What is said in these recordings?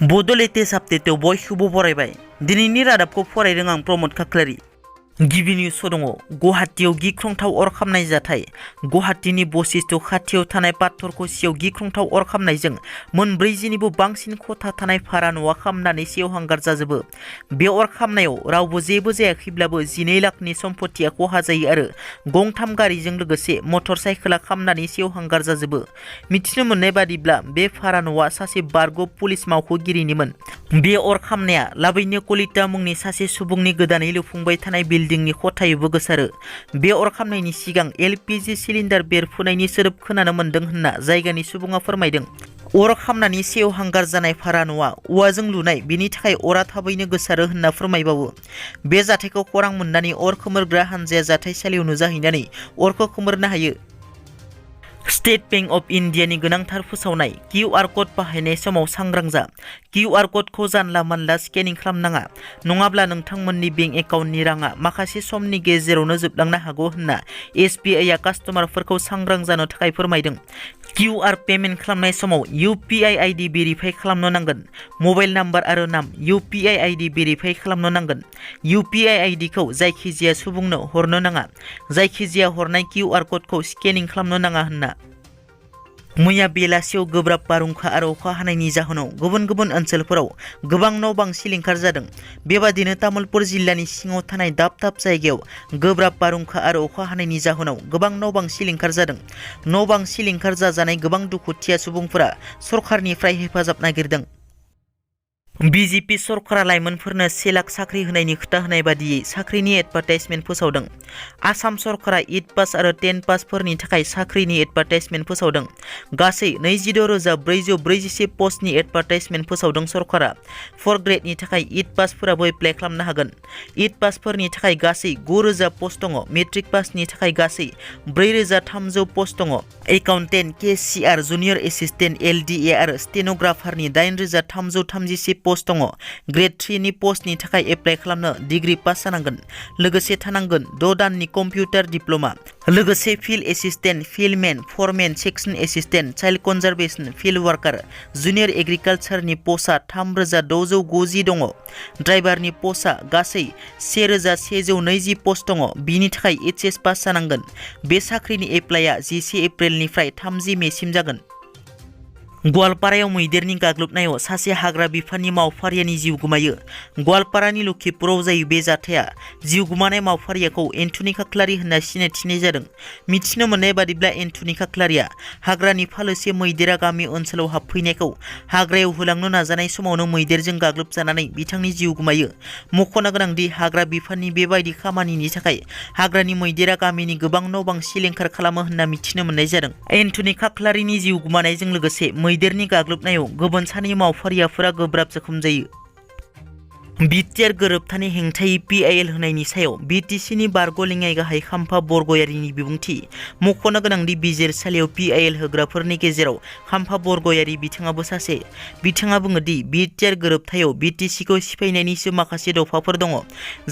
बडो लेटेस्ट आपडेटआव बयखौबो बरायबाय। दिनैनि रादाबखौ फरायदों आं प्रमद खाख्लारि। गिबि निउस दङ गुवाहाटीयाव गिख्रंथाव अर खामनाय जाथाय। गुवाहाटीनि बशिष्ट खाथियाव थानाय पात्थरखसियाव गिख्रंथाव अर खामनायजों मोन 40निबो बांसिन खथा थानाय भारा न'आ खामनानै सेवहांगार जाजोबो। बे अर खामनायाव रावबो जेबो जायाखैब्लाबो 12 लाखनि सम्पथिया खहा जायो आरो गंथाम गारिजों लोगोसे मटर साइकेला खामनानै सेवहांगार जाजोबो। मिथिनो मोननाय बादिब्ला बे भारा न'आ सासे बारग' पुलिस मावख'गिरिनिमोन। बे अर खामनाया लाबैनो कलिता मुंनि सासे सुबुंनि गोदानै लुफुंबाय थानाय बिल्डिंनि खथायावबो गोसारो। बे अर खामनायनि सिगां LPG सिलिन्डार बेरफुनायनि सोदोब खोनानो मोन्दों होनना जायगानि सुबुङा फोरमायदों। अर खामनानै सेवहांगार जानाय भारा न'आ औवाजों लुनाय, बेनि थाखाय अरा थाबैनो गोसारो होनना फोरमायबावो। बे जाथायखौ खौरां मोननानै अर खोमोरग्रा हानजाया जाथायसालियाव नुजाहैनानै अरखौ खोमोरनो हायो। स्टेट बैंक अफ इन्डियानि गोनांथार फोसावनाय QR क'ड बाहायनाय समाव सांग्रां जा। QR क'डखौ जानला मानला स्केनिं खालामनाङा, नङाब्ला नोंथांमोननि बेंक एकाउन्टनि राङा माखासे समनि गेजेरावनो जोबलांनो हागौ होनना SBIआ कास्टमारफोरखौ सांग्रां जानो थाखाय फोरमायदों। QR पेमेन्ट खालामनाय समाव UPI ID भेरिफाइ खालामनो नांगोन। मबाइल नाम्बार आरो नाम UPI ID भेरिफाइ खालामनो नांगोन। UPI IDखौ जायखिजाया सुबुंनो हरनो नाङा। जायखिजाया हरनाय QR क'डखौ स्केनिं खालामनो नाङा होनना। मैया बेलासियाव गोब्राब बारहुंखा आरो अखा हानायनि जाहोनाव गुबुन गुबुन ओनसोलफोराव गोबां न' बां सिलिंखार जादों। बेबादिनो तामुलपुर जिल्लानि सिङाव थानाय दाब दाब जायगायाव गोब्राब बारहुंखा आरो अखा हानायनि जाहोनाव गोबां न' बां सिलिंखार जादों। न' बां सिलिंखार जाजानाय गोबां दुखुथिया सुबुंफोरा सरखारनिफ्राय हेफाजाब नागिरदों। BJP सरकारा लाइमोनफोरनो 1 लाख साख्रि होनायनि खोथा होनाय बादियै साख्रिनि एडभार्टाइजमेन्ट फोसावदों। आसाम सरकारा 8 पास आरो 10 पासफोरनि थाखाय साख्रिनि एडभार्टाइजमेन्ट फोसावदों। गासै 26,441 पस्टनि एडभार्टाइजमेन्ट फोसावदों सरकारा। 4 ग्रेडनि थाखाय 8 पासफोराबो एप्लाइ खालामनो हागोन। 8 पासफोरनि थाखाय गासै 9,000 पस्ट दङ। मेट्रिक पासनि थाखाय गासै 4,300 पस्ट दङ। एकाउन्टेन्ट, केशियार, जुनियर एसिस्टेन्ट, LDA आरो स्टेन'ग्राफारनि 8,336 पस्ट दङ। ग्रेड 3 नि पस्टनि थाखाय एप्लाइ खालामनो डिग्री पास जानांगोन। लोगोसे थानांगोन 6 दाननि कम्पिउटार डिप्ल'मा। लोगोसे field assistant, fieldmen, foremen, section assistant, child conservation, field worker, junior एग्रिकालचारनि पस्टआ 3,690 दङ। ड्राइभारनि पस्टआ गासै 1,120 पस्ट दङ। बिनि थाखाय HS पास जानांगोन। बे साख्रिनि एप्लाइआ 11 एप्रिलनिफ्राय 30 मेसिम जागोन। गवालपारायाव मैदेरनि गाग्लोबनायाव सासे हाग्रा बिफाननि मावफारियानि जिउ गोमायो। गवालपारानि लखिपुराव जायो बे जाथाया। जिउ गोमानाय मावफारियाखौ एन्टनि खाख्लारि होनना सिनायथिनाय जादों। मिथिनो मोननाय बादिब्ला एन्टनि खाख्लारिया हाग्रानि फालोसे मैदेरा गामि ओनसोलाव हाबफैनायखौ हाग्रायाव होलांनो नाजानाय समावनो मैदेरजों गाग्लोबजानानै बिथांनि जिउ गोमायो। मख'नो गोनांदि हाग्रा बिफाननि बेबायदि खामानिनि थाखाय हाग्रानि मैदेरा गामिनि गोबां न' बां सिलिंखार खालामो होनना मिथिनो मोननाय जादों। एन्टनि खाख्लारिनि जिउ गोमानायजों लोगोसे मैदेरनि गाग्लोबनायाव गुबुन सानै मावफारियाफोरा गोब्राब जोखोम जायो। बिटिआर गोरोबथानि हेंथायै PIL होनायनि सायाव BTCनि बारग' लेङाइ गाहाय खाम्फा बरगयारिनि बिबुंथि। मख'नो गोनांदि बिजिरसालियाव PIL होग्राफोरनि गेजेराव खाम्फा बरगयारि बिथाङाबो सासे। बिथाङा बुङोदि बिटिआर गोरोबथायाव BTCखौ सिफायनायनिसो माखासे दफाफोर दङ।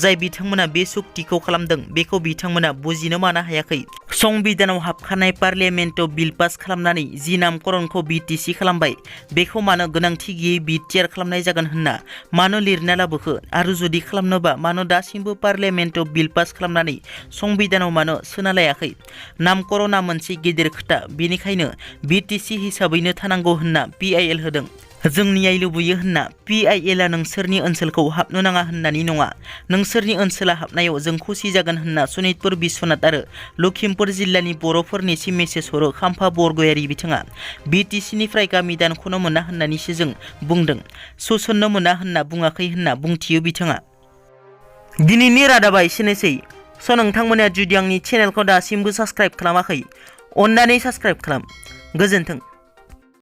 जाय बिथांमोना बे सुक्तिखौ खालामदों बेखौ बिथांमोना बुजिनो मानो हायाखै। संबिधानाव हाबखानाय पार्लियामेन्टआव बिल पास खालामनानै जि नामकरणखौ BTC खालामबाय बेखौ मानो गोनांथि गैयै बिटिआर खालामनाय जागोन होनना मानो लिरना लाबोखो आरो जुदि खालामनोबा मानो दासिमबो पार्लियामेन्टआव बिल पास खालामनानै संबिधानाव मानो सोना लायाखै। नामकरणा मोनसे गेदेर खोथा, बेनिखायनो BTC हिसाबैनो थानांगौ होनना PIL होदों। जोंनियाय लुबैयो होनना PILआ नोंसोरनि ओनसोलखौ हाबनो नाङा होननानै नङा। नोंसोरनि ओनसोला हाबनायाव जों खुसि जागोन होनना सनितपुर बिश्वनाथ आरो लखिमपुर जिल्लानि बर'फोरनिसिम मेसेज हरो खाम्फा बरगयारि बिथाङा। BTCनिफ्राय गामि दानख'नो मोना होननानैसो जों बुंदों, सोसननो मोना होनना बुङाखै होनना बुंथियो बिथाङा। दिनैनि रादाबा एसेनोसै। नोंथांमोना जुदि आंनि चेनेलखौ दासिमबो साबस्क्राइब खालामाखै, अन्नानै साबस्क्राइब खालाम। गोजोन्थों।